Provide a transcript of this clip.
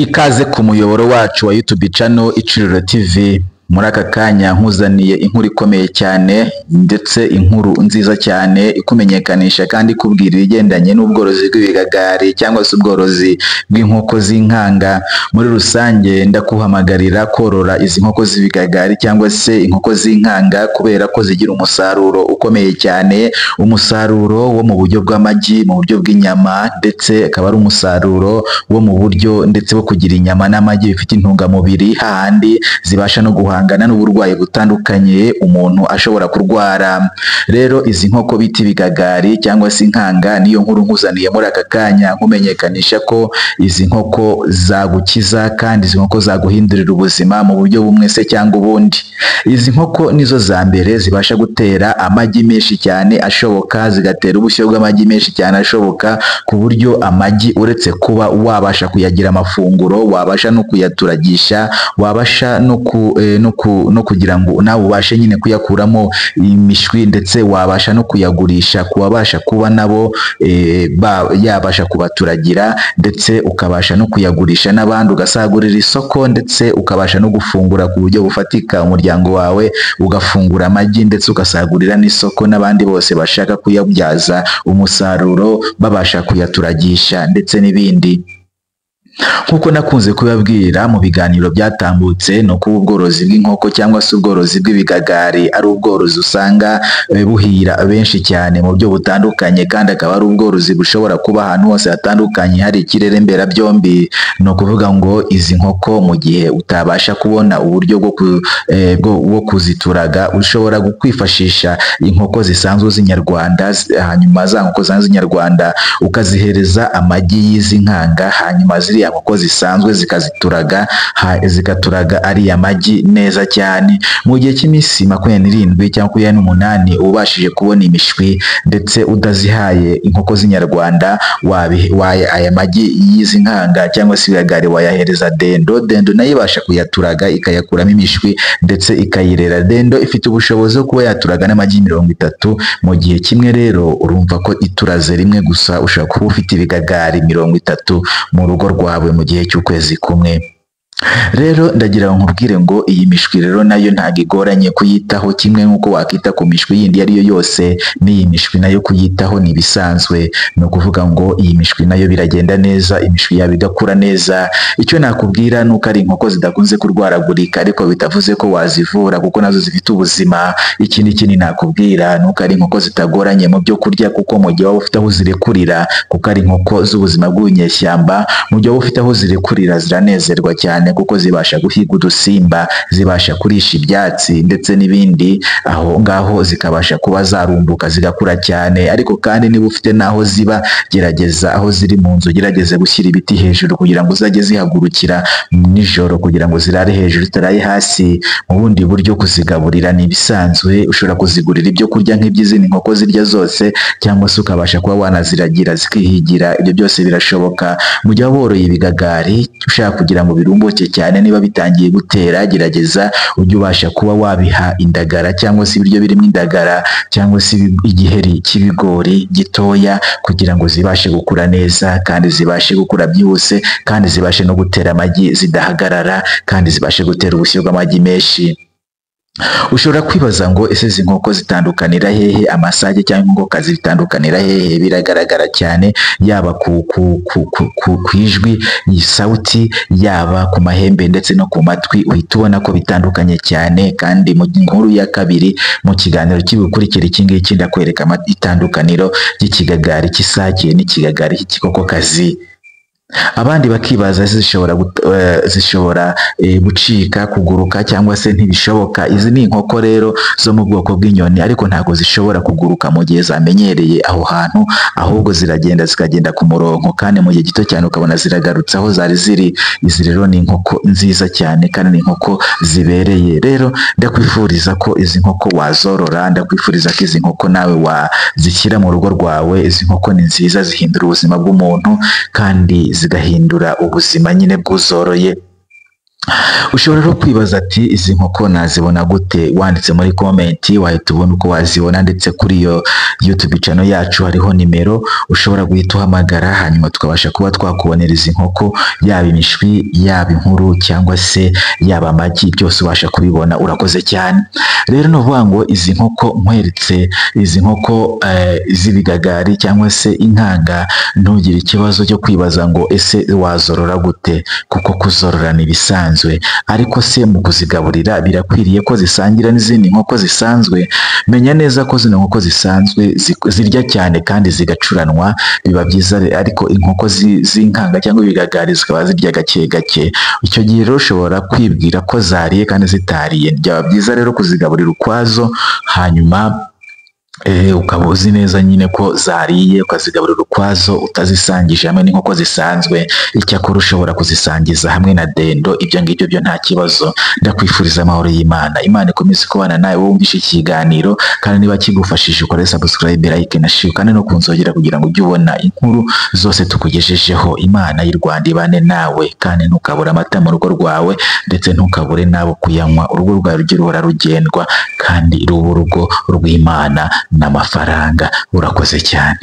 Ikaze ku muyoboro wacu wa YouTube channel Icuriro TV. Muri aka kanya nkuzaniye inkuru ikomeye cyane ndetse inkuru nziza cyane ikumenyekanisha kandi ikubwira ibigendanye n'ubworozi bw'ibigagari cyangwa se ubworozi bw'inkoko z'inkanga. Muri rusange ndakuhamagarira korora izi nkoko z'ibigagari cyangwa se inkoko z'inkanga kubera ko zigira umusaruro ukomeye cyane, umusaruro wo mu buryo bw'amagi, mu buryo bw'inyama, ndetse akaba ari umusaruro wo mu buryo ndetse wo kugira inyama n'amagi bifite intungamubiri, hahandi zibasha no guhangana n'uburwayi butandukanye umuntu ashobora kurwara. Rero izi nkoko bita ibigagari cyangwa se inkanga niyo nkuru nkuzaniye muri aka kanya, nkumenyekanisha ko izi nkoko zagukiza kandi izi nkoko zaguhindurira ubuzima mu buryo bumwe se cyangwa ubundi. Izi nkoko nizo za mbere zibasha gutera amagi menshi cyane ashoboka, zigatera ubushyo bw'amagi menshi cyane ashoboka, ku buryo amagi uretse kuba wabasha kuyagira amafunguro, wabasha no kuyaturagisha, wabasha no kugira ngo nawe ubashe nyine kuyakuramo imishwi, ndetse wabasha no kuyagurisha ku babasha kuba nabo yabasha kubaturagira, ndetse ukabasha no kuyagurisha n'abandi ugasagurira isoko, ndetse ukabasha no gufungura ku buryo bufatika umuryango wawe ugafungura amagi, ndetse ugasagurira n'isoko n'abandi bose bashaka kuyabyaza umusaruro babasha kuyaturagisha ndetse n'ibindi. Nk'uko nakunze kubabwira mu biganiro byatambutse, ni uko ubworozi bw'inkoko cyangwa se ubworozi bw'ibigagari ari ubworozi usanga buhira benshi cyane mu buryo butandukanye, kandi akaba ari ubworozi bushobora kuba ahantu hose hatandukanye hari ikirere mberabyombi. Ni ukuvuga ngo izi nkoko mu gihe utabasha kubona uburyo bwo kuzituraga, ushobora kwifashisha inkoko zisanzwe z'inyarwanda, hanyuma za nkoko zisanzwe z'inyarwanda ukazihereza amagi y'izi nkanga, hanyuma ziriya nkoko zisanzwe zikazituraga, zigaturaga ariya magi neza cyane. Mu gihe cy'iminsi 27 cyangwa 28 ubashije kubona imishwi, ndetse utazihaye inkoko z'inyarwanda, aya magi y'izi nkanga cyangwa se ibigagari wayahereza dendo. Dendo nayo ibasha kuyaturaga ikayakuramo imishwi ndetse ikayirera. Dendo ifite ubushobozi bwo kuba yaturaga n'amagi 30 mu gihe kimwe. Rero urumva ko ituraze rimwe gusa ushobora kuba ufite ibigagari 30 mu rugo rwawe mu gihe cy'ukwezi kumwe. Rero ndagira ngo nkubwire ngo iyi mishwi rero nayo ntabwo igoranye kuyitaho, kimwe nk'uko wakita ku mishwi yindi iyo ari yo yose, n'iyi mishwi nayo kuyitaho ni ibisanzwe. Ni ukuvuga ngo iyi mishwi nayo biragenda neza, imishwi yawe igakura neza. Icyo nakubwira ni uko ari inkoko zidakunze kurwaragurika, ariko bitavuze ko wazivura kuko nazo zifite ubuzima. Ikindi kintu nakubwira ni uko ari inkoko zitagoranye mu byo kurya, kuko mu gihe waba ufite aho zirekurira, kuko ari inkoko z'ubuzima bw'inyeshyamba, mu gihe waba ufite aho zirekurira ziranezerwa cyane, kuko zibasha guhiga udusimba, zibasha kurisha ibyatsi ndetse n'ibindi, aho ngaho zikabasha kuba zarumbuka zigakura cyane. Ariko kandi niba ufite n'aho ziba, gerageza aho ziri mu nzu, gerageza gushyira ibiti hejuru kugira ngo zajye zihagurukira nijoro, kugira ngo zirare hejuru zitaraye hasi. Mu bundi buryo kuzigaburira ni ibisanzwe, ushobora kuzigurira ibyo kurya nk'iby'izindi nkoko zirya zose, cyangwa se ukabasha kuba wanaziragira zikihigira, ibyo byose birashoboka. Mu gihe woroye ibigagari ushaka kugira ngo birumbuke cyane, niba bitangiye gutera, gerageza ujye ubasha kuba wabiha indagara cyangwa se ibiryo birimo indagara cyangwa se igiheri cy'ibigori gitoya, kugira ngo zibashe gukura neza kandi zibashe gukura byihuse, kandi zibashe no gutera amagi zidahagarara, kandi zibashe gutera ubushyo bw'amagi menshi. Ushobora kwibaza ngo ese izi nkoko zitandukanira hehe, amasake cyangwa inkokokazi zitandukanira hehe? Biragaragara cyane, yaba ku ijwi, isauti, yaba ku mahembe ndetse no ku matwi, uhita ubona ko bitandukanye cyane. Kandi mu nkuru ya kabiri mu kiganiro cy'ibikurikira iki ngiki, ndakwereka itandukaniro ry'ikigagari cy'isake n'ikigagari cy'ikikokokazi. Abandi bakibaza zishobora gucika, kuguruka cyangwa se ntibishoboka. Izi ni inkoko rero zo mu bwoko bw'inyoni, ariko ntabwo zishobora kuguruka mu gihe zamenyereye aho hantu, ahubwo ziragenda zikagenda ku murongo, kandi mu gihe gito cyane ukabona ziragarutse aho zari ziri. Izi rero ni inkoko nziza cyane kandi ni inkoko zibereye. Rero ndakwifuriza ko izi nkoko wazorora, ndakwifuriza ko izi nkoko nawe wazishyira mu rugo rwawe. Izi nkoko ni nziza, zihindura ubuzima bw'umuntu kandi zigahindura ubuzima nyine bw'uzoroye. Ushobora rero kwibaza ati izi nkoko nazibona gute? Wanditse muri comment wahita ubona uko wazibona, ndetse kuri iyo YouTube channel yacu hariho nimero ushobora guhita uhamagara, hanyuma tukabasha kuba twakubonera izi nkoko, yaba imishwi, yaba inkuru, cyangwa se yaba amagi, byose ubasha kubibona. Urakoze cyane. Rero ni ukuvuga ngo izi nkoko nkweretse izi nkoko z'ibigagari cyangwa se inkanga, ntugire ikibazo cyo kwibaza ngo ese wazorora gute, kuko kuzorora ni ibisanzwe. Ariko se mu kuzigaburira birakwiriye ko zisangira n'izindi nkoko zisanzwe? Menya neza ko zino nkoko zisanzwe zirya cyane kandi zigacuranwa, biba byiza. Ariko inkoko z'inkanga cyangwa ibigagari zikaba zirya gake gake. Icyo gihe rero ushobora kwibwira ko zariye kandi zitariye. Byaba byiza rero kuzigaburira ukwazo, hanyuma ukaba uzi neza nyine ko zariye, ukazigaburira ukwazo utazisangije hamwe n'inkoko zisanzwe. Icyakora ushobora kuzisangiza hamwe na dendo, ibyo ngibyo byo nta kibazo. Ndakwifuriza amahoro y'Imana, Imana ikomeze kubana nawe wumvishe iki kiganiro, kandi niba kigufashije ukore subscribe, like na share, kandi no kunzogera kugira ngo ujye ubona inkuru zose tukugejejeho. Imana y'u Rwanda ibane nawe, kandi ntukabure amata mu rugo rwawe, ndetse ntukabure n'abo kuyanywa. Urugo rwawe rujye ruhora rugendwa, kandi rube urugo rw'Imana n'amafaranga. Urakoze cyane.